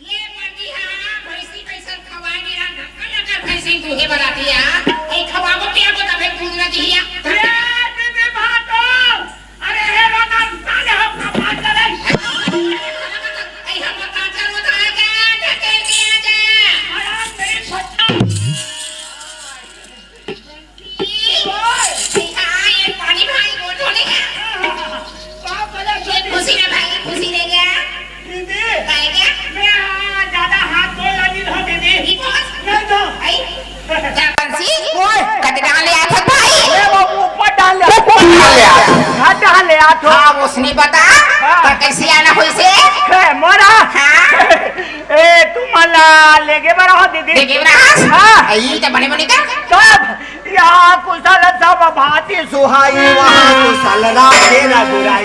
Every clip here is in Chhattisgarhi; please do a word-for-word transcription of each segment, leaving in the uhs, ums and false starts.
ये पंडी हा, भैंसी कैसन खवाए मेरा ढक्कन लगा भैंसी दूहे बरातिया। ए खवाबो पियाबो तबे दूध न दिया। ए दीदी भाटो, अरे हे रतन, साले हम का बात करे? ए हम का चल उठा के आजा, के के आजा। अरे मेरी सच्चा। कते डाल ले आथो भाई? ऊपर डाल ले। ऊपर डाल ले आथो। हाँ, डाल ले आथो। हाँ, उसने बता। हाँ। तो कैसे आना होइसे? मोरा। हाँ। ए, तुमन ला लेगे बर आहो दीदी। लेगे बर आहो? हाँ। आ, ई त बने बने का? सब। यहाँ कुशल सब भांति सुहाई, वहाँ कुशल राखे रघुराई।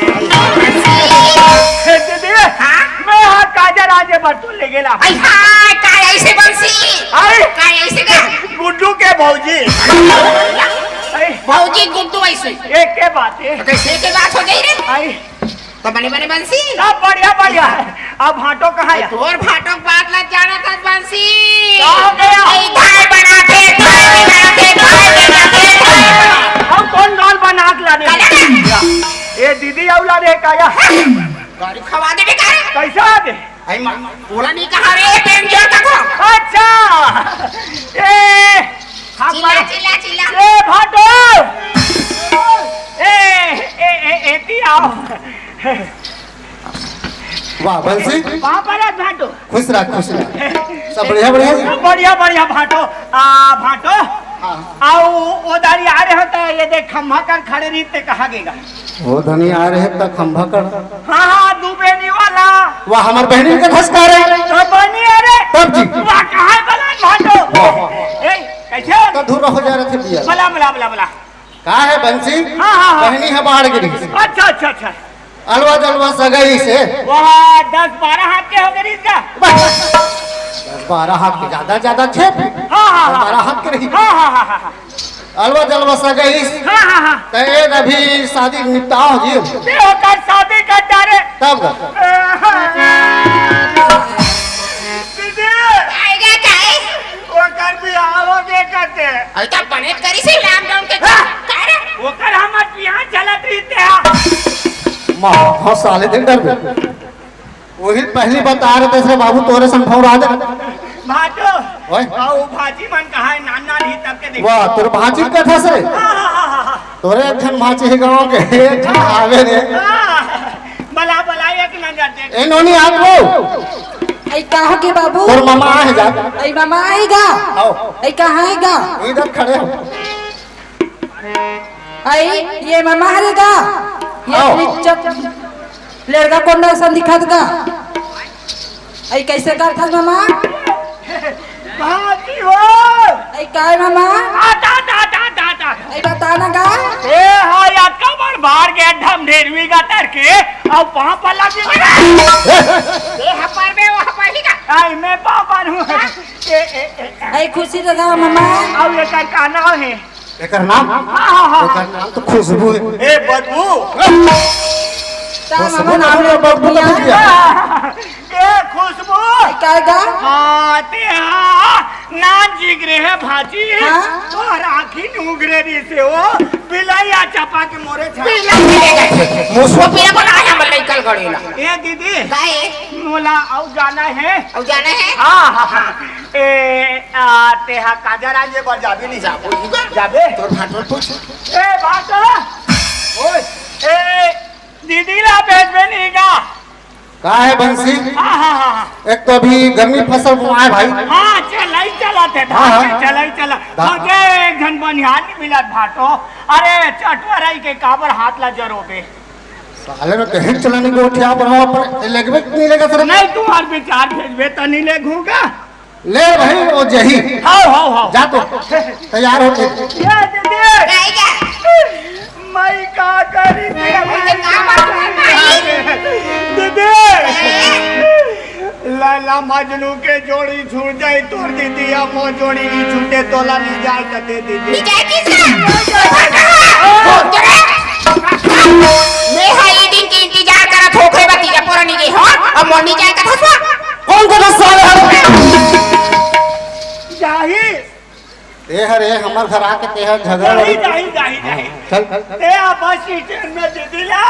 हे दीदी, हाँ? मैं हाँ काजर आजे बर तो लेगे ला। आई हाँ, का ऐसे बंसी? आई? का ऐसे का? गुड्डू के भौजी। आई? भौजी गुड्डू ऐसे। एक के बात है। तो कैसे के बात हो गई रे? आई। तो बने बने बंसी? सब बढ़िया, बढ़िया। अब भांटो कहाँ है? तोर भांटो के बात ला जाना था बंसी। का हो गया? ए, धाय बना के, धाय बना के, धाय बना के, धाय बना। हम कौन गाल बना के लाने? ए दीदी, आऊ ला दे का या? गाड़ी खवा दे बेटा। कैसा आ दे? आई माँ, पूरा नहीं कहा रे, प्रेम जोर का को। अच्छा। ए, हाँ, चिल्ला, पर चिल्ला, चिल्ला। ए, भांटो। ए, ए, ए, एती आओ। वाह, बंसी। वाह, परत भांटो। खुश रह, खुश रह। सब बढ़िया, बढ़िया? सब बढ़िया, बढ़िया, भांटो। आ, भांटो। हाँ। आओ, ओ दारी आ रहे हो तो ये देख, खंभा कर खड़े रही ते कहा गेगा। ओ धनी आ रहे त खंभा कर। हाँ, हाँ, दू बेनी वाला। वाह, हमर बहनी के धसका रे। तो बहनी अरे। तब जी। वाह, कहाँ बला भांटो? वाह। ए, कैसे हो? तो धुर्रा हो जा रहे थे भैया। बला, बला, बला, बला। का है बंसी? हाँ, हाँ, हाँ। बहनी है बाहर गिरी। अच्छा, अच्छा, अच्छा। अलवा जलवा सगई से। वाह, दस बारह हाथ के हो गए इसका। बस। दस बारह हाथ के, ज्यादा, ज्यादा छह फीट। हाँ, हाँ, हाँ। बारह हाथ के रही। हाँ, हाँ, हाँ, हाँ, हाँ। अलवा जलवा सगई। हाँ, हाँ, हाँ। ते अभी शादी निपटाओ जी। ते ओकर शादी कर जा रे। तब का? दीदी। आएगा क्या है? ओकर बियाह हो गए करते। अरे तो बने करी से lockdown के हाँ। का रे? ओकर हमर बियाह चलत रही ते। माँ, हाँ साले दिन डर गए। वही पहली बता रहे थे बाबू, तोरे संग भौरा दे। भाटो। ओए। आओ, भाजी मन कहाँ है? नान नान ही तब के देखो। वाह, तोर भाजी कथा से। हाँ, हाँ, हाँ, हाँ, हाँ। तोरे एक ठन भाजी है गाँव के, एक ठन आवे रे। हाँ, बला, बला, एक नजर देख। ए नोनी, आप हो? ऐ कहाँ के बाबू? तोर मामा आहे जा। ऐ मामा आएगा। आओ। ऐ कहाँ आएगा? इधर खड़े हो। आई, ये मामा हरे गा? ये आओ। अपनी चप-, लड़का कोंडा सन दिखात गा? आई, कैसे करथस मामा? भाजी हो। आई, काय मामा? आ, दा, दा, दा, दा, दा। आई, बता ना गा? ए, हाँ, याद का बड़ बाहर गया, ढम ढेरवी का तरके, अब वहाँ पर लगी। ए, हपर में, वहाँ पर ही का? आई, मैं पापा हूँ। ए, ए, ए, आई, खुशी रहा मामा। अब ये कर का नाम है? एकर नाम? हाँ, हाँ, हाँ, एकर नाम तो खुशबू है। ए, बदबू। का खुशबू मामा ना नाम बोलो, ले बदबू तो दुनिया। कुछ किया। ए, खुशबू। का गा? हाँ, ते हाँ, नाम जिगरे है भाजी। हाँ? तोहर आँखी नुगरे रही से हो, बिलैया चपा के मोरे छा। मुसवा पिया बना है, हम लइकल गड़ेला। ए, दीदी। काहे? मोला अउ जाना है। अउ जाना है? हाँ, हाँ, हाँ। ए, आ, तेहा काजर आजे बर जाबे नहीं जाबो। जाबे? तोर भाटो पूछ। ए, भाटो। ओए। ए, दीदी ला भेजबे नहीं का? का है बंसी? हाँ, हाँ, हाँ, हाँ। एक तो अभी गर्मी फसल बुआए भाई। हाँ, चलाई चला थे, हाँ, हाँ। चलाई चला। धा- मुझे एक झन बनिहार नहीं मिला भाटो। अरे, चटवराई के काबर हाथ ला जरोबे। साले में कहीं चलानी गोठिया पर हो, पर लेगबे नहीं लेगा सर। नहीं, तुम्हार विचार भेजबे त नहीं लेगूंगा। ले भाई, वो जही। हाव, हाव, हाव। जा तो। तैयार हो के। ये दीदी। मई का करी दीदी। लैला मजनू के जोड़ी छूट जाई तोर दीदी, अब मोर जोड़ी नी छूटे, तोला नी जाए कथे दीदी। नी जाए किसका? मैं हा ये दिन के इंतजार करत हों, ओकरे बर तीजा पोरा नी गे हों, अब मोर नी जाए कथस वा। कौन कथस साले? जाही। ए हरे, हमर घर आके ते हर झगड़ा जाही, लड़ी। जाही, जाही, जाही। चल, चल, चल। ते आ बस स्टैंड में दीदी ला,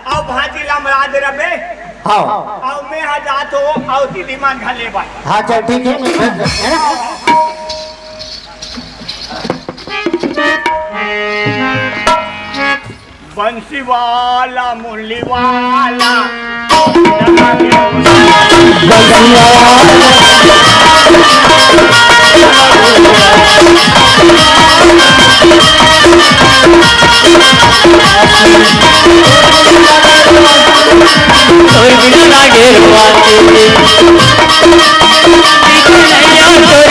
अउ भाजी ला मरा दे रबे। हाँ। अउ मैं हा जात हों, अउ दीदी मन घर ले बाय। हाँ, चल, ठीक है, मैं, मैं, है ना? बंसी वाला, मुरली वाला। तोर बिना लागे रुआ दीदी। तोर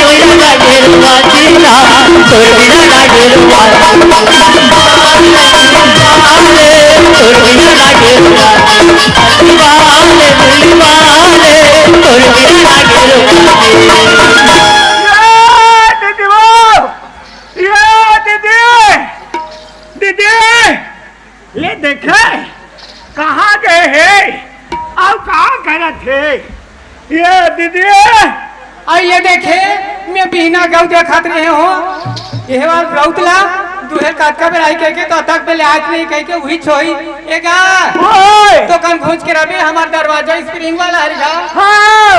बिना लागे रुआ दीदी। तोर बिना लागे रुआ दीदी। तोर बिना लागे रुआ दीदी। तोर बिना लागे रुआ दीदी। ए दीदी वो, ए दीदी, दीदी, ले देखे, कहाँ गए हे? अउ का करत हे? ए दीदी, अउ ये देखे, मैं बिहना गऊ देखत रहे हों। ये वाला रउत ला, दुहे कतका बेर आई कहिके, तो अतक बेर ले आत नहीं कहिके, उही छोई। ए गा, ओए! तो कन घुंच के रबे, हमर दरवाजा स्प्रिंग वाला हरे गा। हाँ।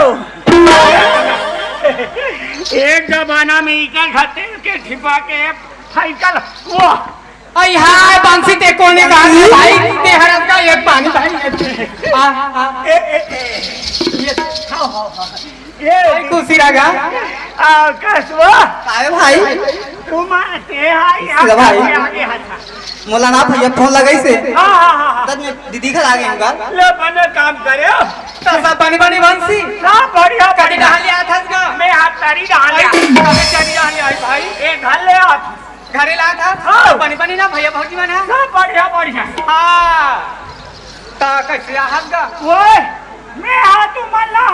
एक जमाना में इकर खातिर के छिपा के साइकिल, वो। आई हाय, बंसी ते कोने का है भाई? ते हरस का एक पानी भाई। आ, आ, ए, ए, ए, ये, हाँ, हाँ, हाँ। ये भाई, खुशी रहा। आ, कसवा। काय भाई? तू मारते हैं, यहाँ इसका भाई। आगे, आगे, हाँ, हाँ। मोला ना भैया फोन लगाइसे। हाँ, हाँ, हाँ, हाँ। तब मैं दीदी घर आ गई हूँ का? ले, बने काम करे। तो सब बनी बनी बंसी? सब बढ़िया, कभी बढ़िया। नहा लिया था इसका? मैं हाथ तारी नहा लिया। अरे, कभी चली नहा लिया, भाई। ए, घर ले आ। घरे ला था? हाँ। बनी बनी ना भैया भौजी मन ह? सब बढ़िया, बढ़िया। हाँ। ता कैसे हाथ गा? ओए, मैं हाथ उमर ला।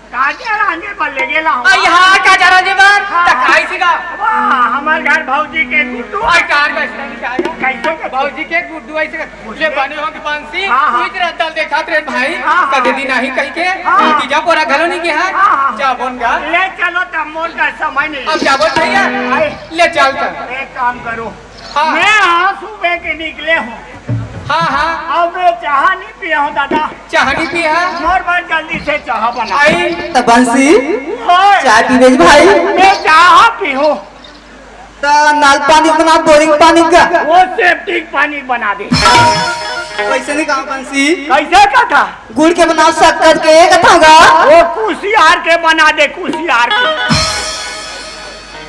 काजा रांझे बर ले गेला हूँ। आई हाँ, काजा रांझे बर? हाँ। त काई सिगा? वाह, हमर घर भौजी के गुड्डू। आई कार कैसे नहीं आया? कैसे के? भौजी के गुड्डू ऐसे कर। ले बने हो के बंसी, हाँ, हाँ। तू इधर दल देखा रे भाई। हाँ, हाँ। कदे दिन नहीं कहिके, हाँ, हाँ। तीजा पोरा घलो नहीं के है। हाँ, हाँ। जा बोन गा। ले चलो तब मोर का समय नहीं। अब जा बोन भैया। आए। ले चल कर। एक काम करो। हाँ। मैं हाँ सुबह के निकले हूँ। हाँ, हाँ। अब मैं चाह नहीं पिया हूँ दादा। चाह नहीं पिया? मोर बर जल्दी से चाह बना। आई। त बंसी, ओए। चाय पीबे जी भाई? मैं चाह पीहूँ। त नल पानी बना, बोरिंग पानी का? वो सेप्टिक पानी बना दे। कैसे नहीं कहा बंसी? कैसे का था? गुड़ के बनाओ, शक्कर के कथा गा? वो कुसियार के बना दे, कुसियार के।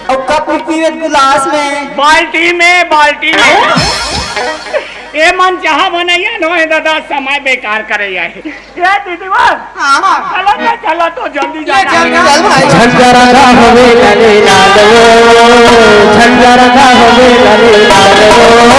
अउ कप में पीवे गिलास में। बाल्टी में, बाल्टी में। ए मन चाह बनैया नो हे दादा, समय बेकार करैया हे। ए दीदी वो, हाँ, हाँ। चलो ना, चलो तो जल्दी ये जाना। चल, चल भाई। झंझरा का होवे लाले लाल वो, झंझरा का होवे लाले लाल वो।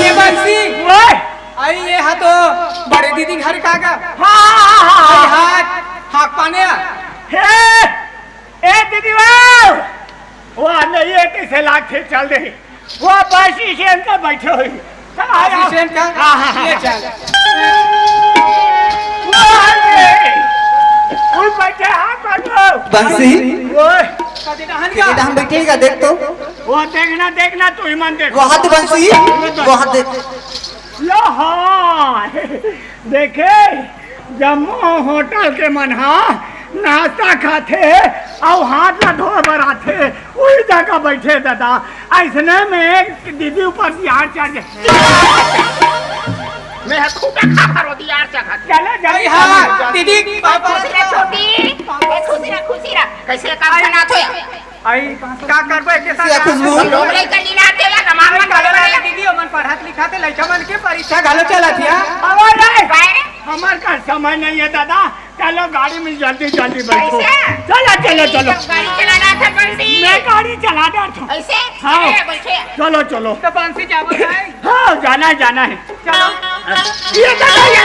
ये बंसी, ओए! आई ये हा तो बड़े दीदी घर का का? हाँ, हाँ, हाँ, हाँ। आई हाथ, हाथ पाने आ। हे, ए दीदी वो, वो नहीं है, कैसे लाग थे चल दे। वो बस स्टैंड पे बैठे हुई। चल, आ जाओ। बस स्टैंड का? हाँ, हाँ, हाँ। ले चल। वो आ गए। वो बैठे हाथ बांधो। बंसी। वो। कदे डहन के का? डहन बैठेगा, देख तो। वो देखना, देखना, तू ही मन देख। वो हाथ बंसी, वो हाथ देख। लो। देखे, जम्मो होटल के मन ह नाश्ता खाथे अउ हाथ ला धोए बर आथे, उही जगह बइठे ददा। अइसने में दीदी ऊपर दियार चढ़ जाए। मैं ह खूटा खा खा रोटी यार चखा। चलो जल्दी अरे हाँ, चलो। दीदी, पाँव पकड़। खुशी रह छोटी, ए, खुशी रह, खुशी रह। कइसे काम बनात हो? आई, का करबे के साथ ये खुशबू। लोग नहीं कर लीला आते या कमाल मन अरे, बड़े बड़े। दीदी, ओमन पढ़त लिखत हे, लइका मन के परीक्षा घलो चलत हे। अरे, काय रे? हमर का समय नहीं है दादा, चलो गाड़ी में जल्दी जल्दी बैठो। कैसे? चलो, चलो, चलो। गाड़ी चला रहा था बंसी। मैं गाड़ी चला रहा था। ऐसे? हाँ। अरे, बैठे। चलो, चलो। तो बंसी जाबो नहीं? हाँ, जाना है, जाना है। चलो। ये तो नहीं है।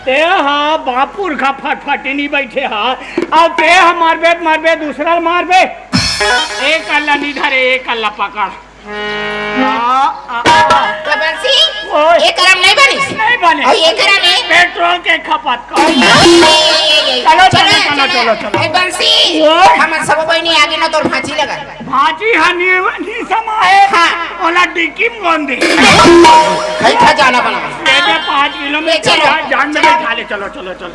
ते हा बापुर का फटफटी नहीं बैठे हा। अब ते हा मारबे, मारबे, दूसरा मारबे। एक अल्ला नहीं धरे, एक अल्ला पकड़। आ, आ, आ। तो बंसी, ओए। ये करम नहीं बनिस? नहीं बने। और ये करम है? पेट्रोल के खपत का। ये, ये, ये, ये, ये। चलो, चलो, चलो, चलो, चलो। चलो, चलो। ए बंसी, ओए। हमर सब बहिनी आगे ना तोर भांची लगा। भांची हा नी, नी समाए। हाँ। ओला डिक्की में गोंद दे। कहीं खा जाना बना। दे दे पाँच किलो में ले चलो। चला, जान में चलो। बैठा ले, चलो, चलो, चलो।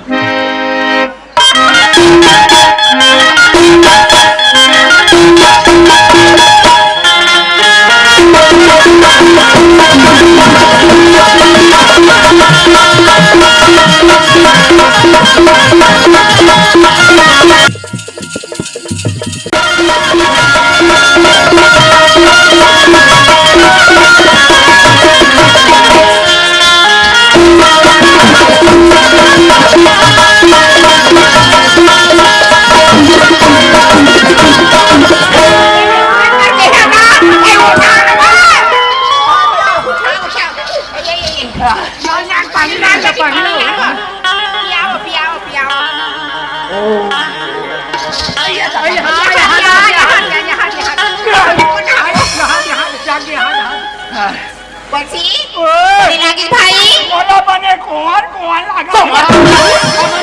बंसी, ओए। बने लागिस भाई। ओला बने कोहर, कोहर लागा। कोहर।